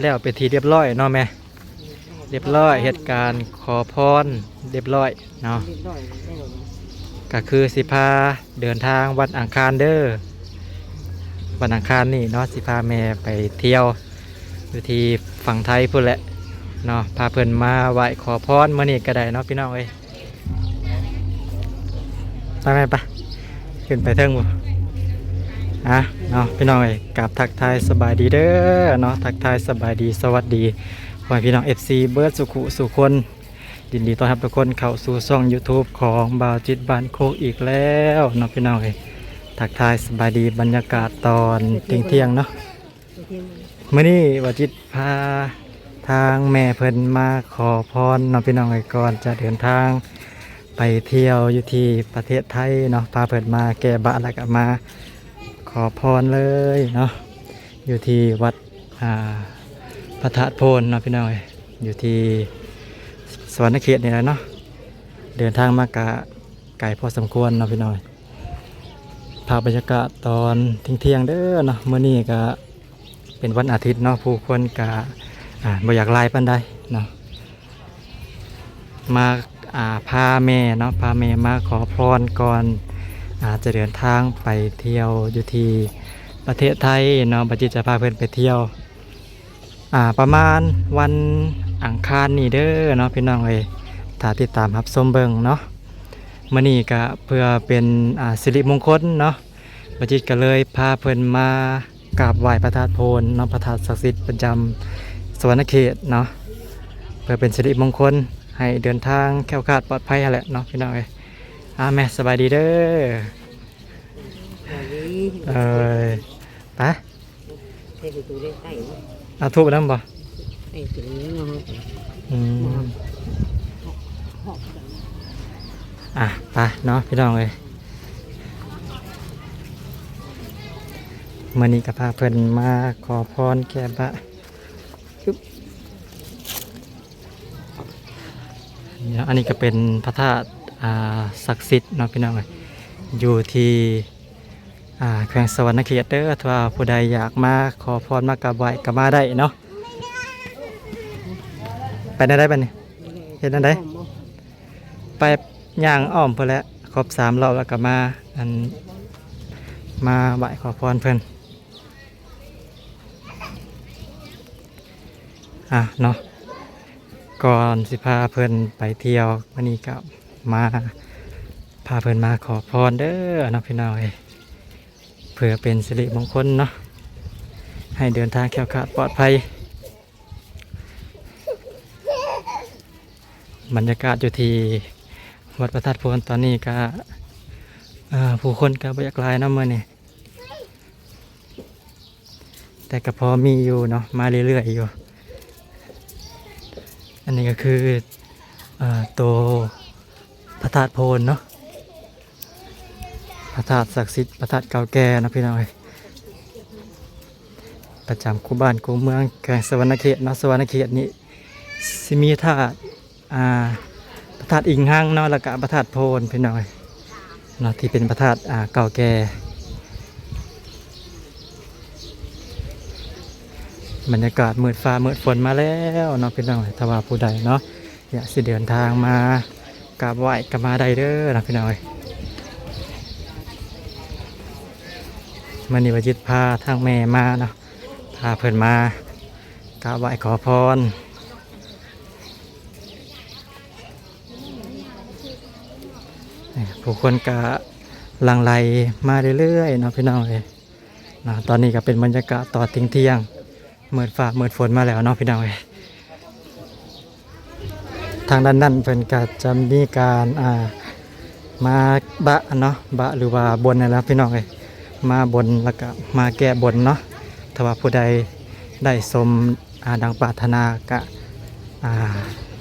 ແລ້ວເປັນທີ່ຮຽບຮ້ອຍເນາະແມ່ ຮຽບຮ້ອຍ ເຮັດການຂໍພອນຮຽບຮ້ອຍເນາະ ຮຽບຮ້ອຍແລ້ວ ກະຄືຊິພາເດີນທາງວັນອັງຄານເດີ ວັນອັງຄານນີ້ເນາະ ຊິພາແມ່ໄປທ່ຽວຢູ່ທີ່ຝັ່ງໄທພຸ້ນແຫຼະເນາະ ພາເພິ່ນມາໄຫວ້ຂໍພອນມື້ນີ້ກະໄດ້ເນາະພີ່ນ້ອງເອີຍ. ໄປແມ່ ໄປ ຂຶ້ນໄປເທິງພຸ້ນ ອ່ະເນາະ ພີ່ນ້ອງເອີຍ ກາບທັກທາຍສະບາຍດີເດີເນາະ ທັກທາຍສະບາຍດີ ສະຫວັດດີພໍ່ແມ່ພີ່ນ້ອງ ເອັຟຊີ ເບິດສູ່ຄູ່ສູ່ຄົນ ຍິນດີຕ້ອນຮັບທຸກຄົນເຂົ້າສູ່ຊ່ອງຢູທູບຂອງບ່າວຈິດບ້ານໂຄກອີກແລ້ວເນາະ ພີ່ນ້ອງເອີຍ ທັກທາຍສະບາຍດີ ບັນຍາກາດຕອນທ່ຽງໆເນາະ. ມື້ນີ້ບ່າວຈິດພາທາງແມ່ເພິ່ນມາຂໍພອນເນາະ ພີ່ນ້ອງເອີຍ ກ່ອນຈະເດີນທາງໄປທ່ຽວຢູ່ທີ່ປະເທດໄທເນາະ ພາເພິ່ນມາແກ້ບາດ ແລ້ວກະມາຂໍພອນເລີຍເນາະ ຢູ່ທີ່ວັດ ອ່າ ພະທາດໂພນເນາະ ພີ່ນ້ອງເອີຍ ຢູ່ທີ່ສະຫວັນນະເຂດນີ້ແຫຼະເນາະ ເດີນທາງມາກະໄກພໍສົມຄວນເນາະ ພີ່ນ້ອງເອີຍ. ພາບບັນຍາກາດຕອນທ່ຽງໆເດີເນາະ ມື້ນີ້ກະເປັນວັນອາທິດເນາະ ຜູ້ຄົນກະ ອ່າ ບໍ່ຢາກຫຼາຍປານໃດເນາະ ມາ ອ່າ ພາແມ່ເນາະ ພາແມ່ມາຂໍພອນກ່ອນ ອ່າ ຈະເດີນທາງໄປທ່ຽວຢູ່ທີ່ປະເທດໄທເນາະ ບ່າວຈິດຈະພາເພິ່ນໄປທ່ຽວ ອ່າ ປະມານວັນອັງຄານນີ້ເດີເນາະ ພີ່ນ້ອງເອີຍ ຖ້າຕິດຕາມຮັບຊົມເບິ່ງເນາະ. ມື້ນີ້ກະເພື່ອເປັນ ອ່າ ສິລິມົງຄົນເນາະ ບ່າວຈິດກະເລີຍພາເພິ່ນມາກາບໄຫວ້ພະທາດໂພນເນາະ ພະທາດສັກສິດປະຈຳສະຫວັນນະເຂດເນາະ ເພື່ອເປັນສິລິມົງຄົນ ໃຫ້ເດີນທາງແຄ້ວຄາດປອດໄພຫັ້ນແຫຼະເນາະ ພີ່ນ້ອງເອີຍ. ອ່າ ແມ່ ສະບາຍດີເດີ. ເອີຍ ໄປ ໃສ່ປະຕູໄດ້ໃຕ້ເນາະ ເອົາທູບນຳບໍ່? ໃສ່ຕົວນີ້ເນາະ ອືມ ອ່ະ ໄປເນາະ ພີ່ນ້ອງເອີຍ ມື້ນີ້ກະພາເພິ່ນມາຂໍພອນແກ້ບາດ. ນີ້ເນາະ ອັນນີ້ກະເປັນພະທາດ ອ່າ ສັກສິດເນາະ ພີ່ນ້ອງເອີຍ ຢູ່ທີ່ ອ່າ ແຂວງສະຫວັນນະເຂດເດີ ຖ້າວ່າຜູ້ໃດຢາກມາຂໍພອນມາກາບໄຫວ້ກະມາໄດ້ເນາະ. ໄປແນວໃດບາດນີ້ ເຮັດແນວໃດ? ໄປຍ່າງອ້ອມພຸ້ນແຫຼະ ຄົບສາມລອບ ແລ້ວກະມາ ອັນ ມາໄຫວ້ຂໍພອນເພິ່ນ. ອ່ະເນາະ ກ່ອນຊິພາເພິ່ນໄປທ່ຽວ ມື້ນີ້ກະມາ ພາເພິ່ນມາຂໍພອນເດີເນາະ ພີ່ນ້ອງເອີຍ ເພື່ອເປັນສິລິມົງຄົນເນາະ ໃຫ້ເດີນທາງແຄ້ວຄາດປອດໄພ. ບັນຍາກາດຢູ່ທີ່ວັດພະທາດໂພນຕອນນີ້ກະ ເອີ ຜູ້ຄົນກະບໍ່ຢາກຫຼາຍເນາະມື້ນີ້ ແຕ່ກະພໍມີຢູ່ເນາະ ມາເລື້ອຍໆຢູ່. ອັນນີ້ກະຄື ເອີ ໂຕພະທາດໂພນເນາະ ພະທາດສັກສິດ ພະທາດເກົ່າແກ່ເນາະ ພີ່ນ້ອງເອີຍ ປະຈຳຄູ່ບ້ານຄູ່ເມືອງ ແຂວງສະຫວັນນະເຂດເນາະ. ສະຫວັນນະເຂດນີ້ຊິມີທາດ ອ່າ ພະທາດອີງຮັງເນາະ ແລ້ວກະພະທາດໂພນ ພີ່ນ້ອງເອີຍເນາະ ທີ່ເປັນພະທາດ ອ່າ ເກົ່າແກ່. ບັນຍາກາດມືດຟ້າມືດຝົນມາແລ້ວເນາະ ພີ່ນ້ອງເອີຍ ຖ້າວ່າຜູ້ໃດເນາະ ຢາກຊິເດີນທາງມາກາບໄຫວ້ກະມາໄດ້ເດີເນາະ ພີ່ນ້ອງເອີຍ. ມື້ນີ້ບ່າວຈິດພາທາງແມ່ມາເນາະ ພາເພິ່ນມາກາບໄຫວ້ຂໍພອນ. ຜູ້ຄົນກະຫຼັ່ງໄຫຼມາເລື້ອຍໆເນາະ ພີ່ນ້ອງເອີຍເນາະ. ຕອນນີ້ກະເປັນບັນຍາກາດຕອນທ່ຽງໆ ມືດຟ້າມືດຝົນມາແລ້ວເນາະ ພີ່ນ້ອງເອີຍ. ທາງດ້ານນັ້ນເພິ່ນກະຈະມີການ ອ່າ ມາບະເນາະ ບະ ຫຼືວ່າບົນຫັ້ນແຫຼະ ພີ່ນ້ອງເອີຍ ມາບົນ ແລ້ວກະມາແກ້ບົນເນາະ. ຖ້າວ່າຜູ້ໃດໄດ້ສົມ ອ່າ ດັ່ງປາດຖະໜາກະ ອ່າ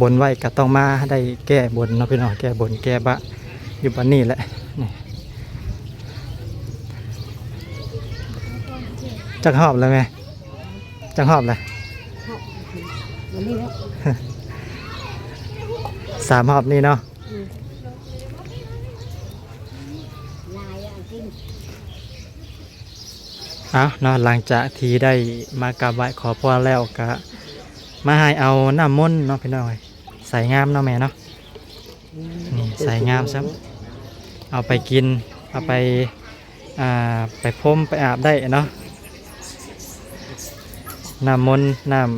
ບົນໄວ້ກະຕ້ອງມາໄດ້ແກ້ບົນເນາະ ພີ່ນ້ອງ ແກ້ບົນແກ້ບະຢູ່ບ່ອນນີ້ແຫຼະ. ນີ້ ຈັກຮອບແລ້ວແມ່? ຈັກຮອບແລ້ວ? ຮອບ ອັນນີ້ແຫຼະ ສາມຮອບນີ້ເນາະ. ອືມ ຫຼາຍອັນກິນ. ເອົາເນາະ ຫຼັງຈາກທີ່ໄດ້ມາກາບໄຫວ້ຂໍພອນແລ້ວ ກະມາໃຫ້ເອົານ້ຳມົນເນາະພີ່ນ້ອງເອີຍ ໃສ່ງາມເນາະແມ່ເນາະ. ນີ້ໃສ່ງາມຊ້ຳ ເອົາໄປກິນ ເອົາໄປ ອ່າ ໄປພົມໄປອາບໄດ້ເນາະ. ນ້ຳມົນ ນ້ຳ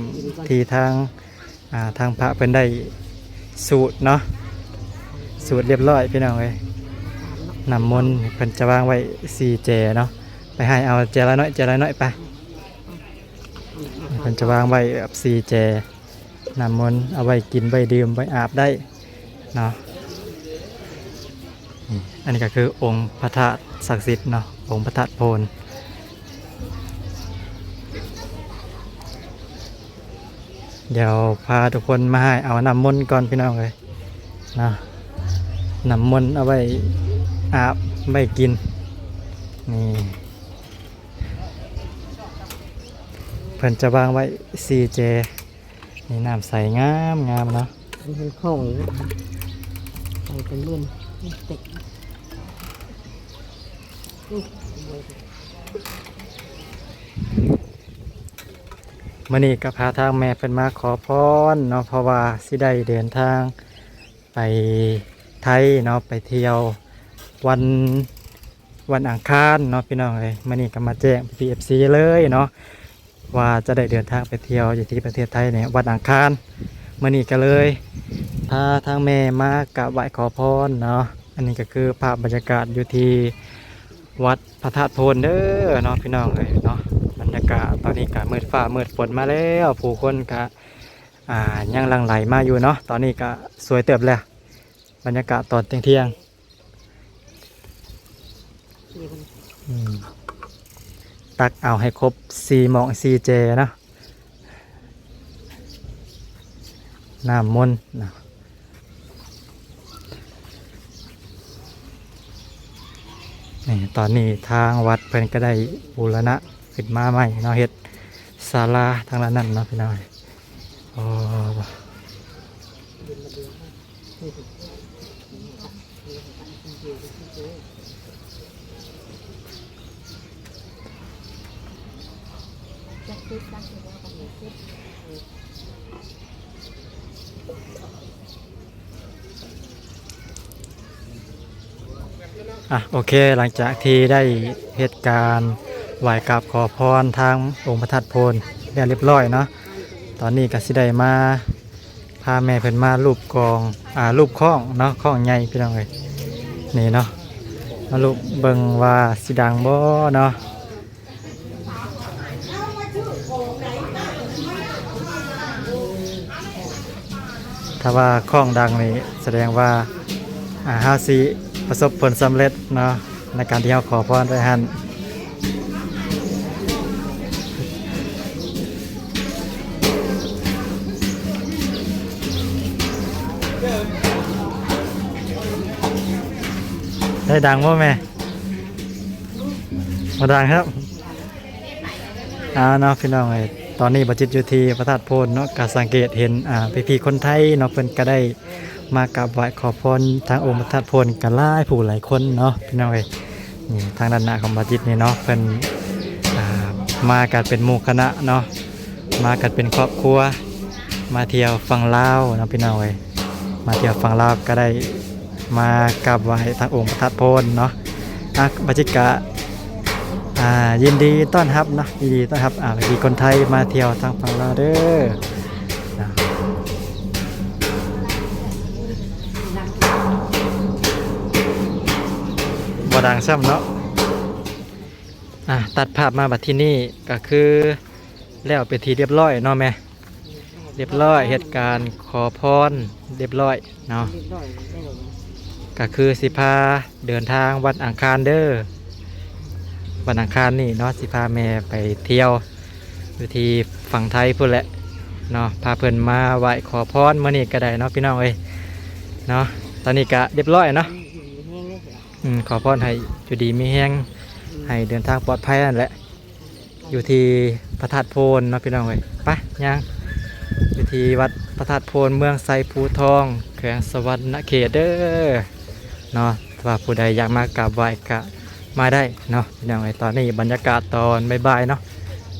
ທີ່ທາງ ອ່າ ທາງພະເພິ່ນໄດ້ສູດເນາະ ສູດລຽບຮ້ອຍພີ່ນ້ອງເອີຍ. ນ້ຳມົນເພິ່ນຈະວາງໄວ້ສີ່ແຈເນາະ ໄປໃຫ້ເອົາແຈລະໜ້ອຍ ແຈລະໜ້ອຍໄປ. ເພິ່ນຈະວາງໄວ້ແບບສີ່ແຈ ນ້ຳມົນເອົາໄວ້ກິນ ໄວ້ດື່ມ ໄວ້ອາບໄດ້ເນາະ. ນີ້ ອັນນີ້ກໍຄືອົງພະທາດສັກສິດເນາະ ອົງພະທາດໂພນ. ດຽວພາທຸກຄົນມາໃຫ້ເອົານ້ຳມົນກ່ອນພີ່ນ້ອງເອີຍເນາະ ນ້ຳມົນເອົາໄວ້ອາບໄວ້ກິນ. ນີ້ ເພິ່ນຈະວາງໄວ້ສີ່ແຈ. ນີ້ນ້ຳໃສງາມໆເນາະ ເຫັນຂອງຢູ່ ໃສ່ເປັນເບິ່ນເຕັກ. ມື້ນີ້ກໍພາທາງແມ່ເພິ່ນມາຂໍພອນເນາະ ເພາະວ່າຊິໄດ້ເດີນທາງໄປໄທເນາະ ໄປທ່ຽວວັນ ວັນອັງຄານເນາະພີ່ນ້ອງເອີຍ. ມື້ນີ້ກໍມາແຈ້ງພີ່ໆ ເອັຟຊີ ເລີຍເນາະ ວ່າຈະໄດ້ເດີນທາງໄປທ່ຽວຢູ່ທີ່ປະເທດໄທໃນວັນອັງຄານ. ມື້ນີ້ກໍເລີຍພາທາງແມ່ມາກາບໄຫວ້ຂໍພອນເນາະ. ອັນນີ້ກໍຄືພາບບັນຍາກາດຢູ່ທີ່ວັດພະທາດໂພນເດີເນາະ ພີ່ນ້ອງເອີຍເນາະ. ບັນຍາກາດຕອນນີ້ກໍມືດຟ້າມືດຝົນມາແລ້ວ ຜູ້ຄົນກໍ ອ່າ ຍັງຫຼັ່ງໄຫຼມາຢູ່ເນາະ. ຕອນນີ້ກໍສວຍເຕີບແລ້ວ ບັນຍາກາດຕອນທ່ຽງໆ. ອືມ ຕັກເອົາໃຫ້ຄົບສີ່ໝ່ອງສີ່ແຈເນາະ ນ້ຳມົນເນາະ. ນີ້ ຕອນນີ້ທາງວັດເພິ່ນກໍໄດ້ບູລະນະຂຶ້ນມາໃໝ່ເນາະ ເຮັດສາລາທາງດ້ານນັ້ນເນາະ ພີ່ນ້ອງ. ໂອ້ ອ່ະ ໂອເຄ ຫຼັງຈາກທີ່ໄດ້ເຮັດການໄຫວ້ກາບຂໍພອນທາງອົງພະທາດໂພນແລ້ວລຽບຮ້ອຍເນາະ, ຕອນນີ້ກໍຊິໄດ້ມາພາແມ່ເພິ່ນມາລູບກອງ ອ່າ ລູບຄ້ອງເນາະ, ຄ້ອງໃຫຍ່ພີ່ນ້ອງເອີຍ ນີ້ເນາະ, ມາລູບເບິ່ງວ່າຊິດັງບໍ່ເນາະ. ຖ້າວ່າຄ້ອງດັງນີ້ສະແດງວ່າ ອ່າ ເຮົາຊິປະສົບຜົນສຳເລັດເນາະ ໃນການທີ່ເຮົາຂໍພອນໄວ້ຫັ້ນ. ໄດ້ດັງບໍ່ແມ່? ບໍ່ດັງຄັບ. ອ່າເນາະ ພີ່ນ້ອງເອີຍ ຕອນນີ້ບ່າວຈິດຢູ່ທີ່ພະທາດໂພນເນາະ ກໍສັງເກດເຫັນ ອ່າ ພີ່ໆຄົນໄທເນາະ ເພິ່ນກໍໄດ້ມາກາບໄຫວ້ຂໍພອນທາງອົງພະທາດໂພນກັນຫຼາຍຜູ້ຫຼາຍຄົນເນາະ ພີ່ນ້ອງເອີຍ. ນີ້ທາງດ້ານໜ້າຂອງບ່າວຈິດນີ້ເນາະ ເພິ່ນ ອ່າ ມາກັນເປັນໝູ່ຄະນະເນາະ ມາກັນເປັນຄອບຄົວ ມາທ່ຽວຝັ່ງລາວເນາະ ພີ່ນ້ອງເອີຍ, ມາທ່ຽວຝັ່ງລາວກໍໄດ້ ມາກາບໄຫວ້ທາງອົງພະທາດໂພນເນາະ. ອ່ະ ບ່າວຈິດກະ ອ່າ ຍິນດີຕ້ອນຮັບເນາະ ຍິນດີຕ້ອນຮັບ ອ່າ ພີ່ຄົນໄທມາທ່ຽວທາງຝັ່ງລາວເດີ. ບໍ່ດັງຊ້ຳເນາະ. ອ່ະ ຕັດພາບມາບັດທີນີ້ກໍຄື ແລ້ວເປັນທີ່ລຽບຮ້ອຍເນາະແມ່. ລຽບຮ້ອຍ ເຮັດການຂໍພອນລຽບຮ້ອຍເນາະ, ລຽບຮ້ອຍແລ້ວ ກໍຄືຊິພາເດີນທາງວັນອັງຄານເດີ, ວັນອັງຄານນີ້ເນາະ ຊິພາແມ່ໄປທ່ຽວຢູ່ທີ່ຝັ່ງໄທພຸ້ນແຫຼະເນາະ, ພາເພິ່ນມາໄຫວ້ຂໍພອນມື້ນີ້ກໍໄດ້ເນາະ ພີ່ນ້ອງເອີຍເນາະ. ຕອນນີ້ກໍລຽບຮ້ອຍເນາະ, ອືມ ຂໍພອນໃຫ້ຢູ່ດີມີແຮງ ໃຫ້ເດີນທາງປອດໄພນັ້ນແຫຼະ. ຢູ່ທີ່ພະທາດໂພນເນາະ ພີ່ນ້ອງເອີຍ, ໄປຍ່າງ ຢູ່ທີ່ວັດພະທາດໂພນ ເມືອງໄຊພູທອງ ແຂວງສະຫວັນນະເຂດເດີເນາະ. ຖ້າວ່າຜູ້ໃດຢາກມາກາບໄຫວ້ກະ ມາໄດ້ເນາະ ພີ່ນ້ອງເອີຍ. ຕອນນີ້ບັນຍາກາດຕອນບ່າຍໆເນາະ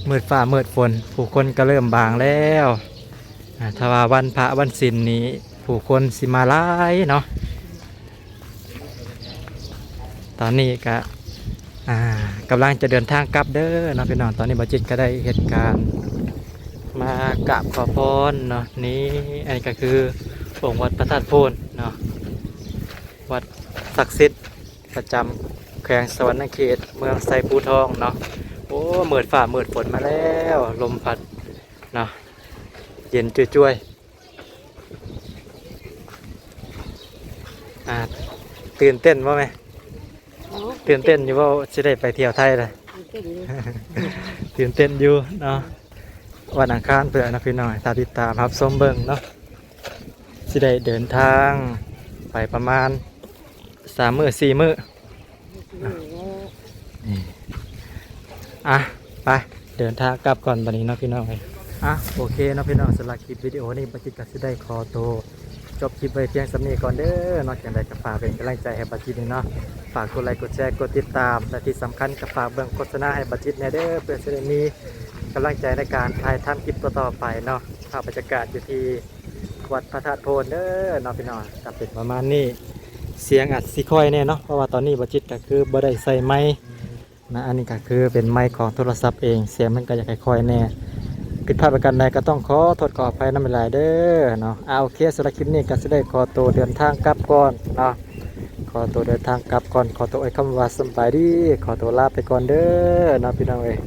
ມືດຟ້າມືດຝົນ ຜູ້ຄົນກໍເລີ່ມບາງແລ້ວ. ອ່າ ຖ້າວ່າວັນພະວັນສິນນີ້ ຜູ້ຄົນຊິມາຫຼາຍເນາະ. ຕອນນີ້ກະ ອ່າ ກຳລັງຈະເດີນທາງກັບເດີເນາະ ພີ່ນ້ອງ. ຕອນນີ້ບ່າວຈິດກໍໄດ້ເຮັດການມາກາບຂໍພອນເນາະ. ນີ້ ອັນນີ້ກໍຄືອົງວັດພະທາດໂພນເນາະ ວັດສັກສິດປະຈຳແຂວງສະຫວັນນະເຂດ ເມືອງໄຊພູທອງເນາະ. ໂອ້ ມືດຟ້າມືດຝົນມາແລ້ວ ລົມພັດເນາະ ເຢັນຈວຍໆ. ອ່າ ຕື່ນເຕັ້ນບໍ່ແມ່? ໂອ້ ຕື່ນເຕັ້ນຢູ່ບໍ່ ຊິໄດ້ໄປທ່ຽວໄທລະ? ຕື່ນເຕັ້ນຢູ່ ຕື່ນເຕັ້ນຢູ່ເນາະ. ວັນອັງຄານເພິ່ນເນາະ ພີ່ນ້ອງ ຖ້າຕິດຕາມຮັບຊົມເບິ່ງເນາະ. ຊິໄດ້ເດີນທາງໄປປະມານສາມມື້ສີ່ມື້. ນີ້ ອ່ະ ໄປເດີນທາງກັບກ່ອນບັດນີ້ເນາະ ພີ່ນ້ອງເອີຍ. ອ່ະ ໂອເຄເນາະ ພີ່ນ້ອງ ສຳລັບຄລິບວິດີໂອນີ້ ບ່າວຈິດກໍຊິໄດ້ຂໍໂຕຈົບຄລິບໄວ້ພຽງສ່ຳນີ້ກ່ອນເດີເນາະ. ຈັ່ງໃດກໍຝາກເປັນກຳລັງໃຈໃຫ້ບ່າວຈິດນີ້ເນາະ ຝາກກົດໄລ ກົດແຊ ກົດຕິດຕາມ ແລະ ທີ່ສຳຄັນກໍຝາກເບິ່ງໂຄສະນາໃຫ້ບ່າວຈິດແດ່ເດີ ເພື່ອຈະໄດ້ມີກຳລັງໃຈໃນການຖ່າຍທຳຄລິບຕໍ່ໆໄປເນາະ. ພາບບັນຍາກາດຢູ່ທີ່ ວັດພະທາດໂພນເດີເນາະ ພີ່ນ້ອງ. ກໍເປັນປະມານນີ້ ສຽງອາດຊິຄ່ອຍແດ່ເນາະ ເພາະວ່າຕອນນີ້ບ່າວຈິດກໍຄືບໍ່ໄດ້ໃສ່ໄມນະ. ອັນນີ້ກໍຄືເປັນໄມຂອງໂທລະສັບເອງ ສຽງມັນກໍຢາກຄ່ອຍໆແດ່. ຜິດພາດປະການໃດກໍຕ້ອງຂໍໂທດຂໍອະໄພນຳຫຼາຍໆເດີເນາະ. ອ່າ ໂອເຄ ສຳລັບຄລິບນີ້ກໍຊິໄດ້ຂໍໂຕເດີນທາງກັບກ່ອນເນາະ ຂໍໂຕເດີນທາງກັບກ່ອນ ຂໍໂຕເອີ່ຍຄຳວ່າສຳບາຍດີ ຂໍໂຕລາໄປກ່ອນເດີເນາະ ພີ່ນ້ອງເອີຍ.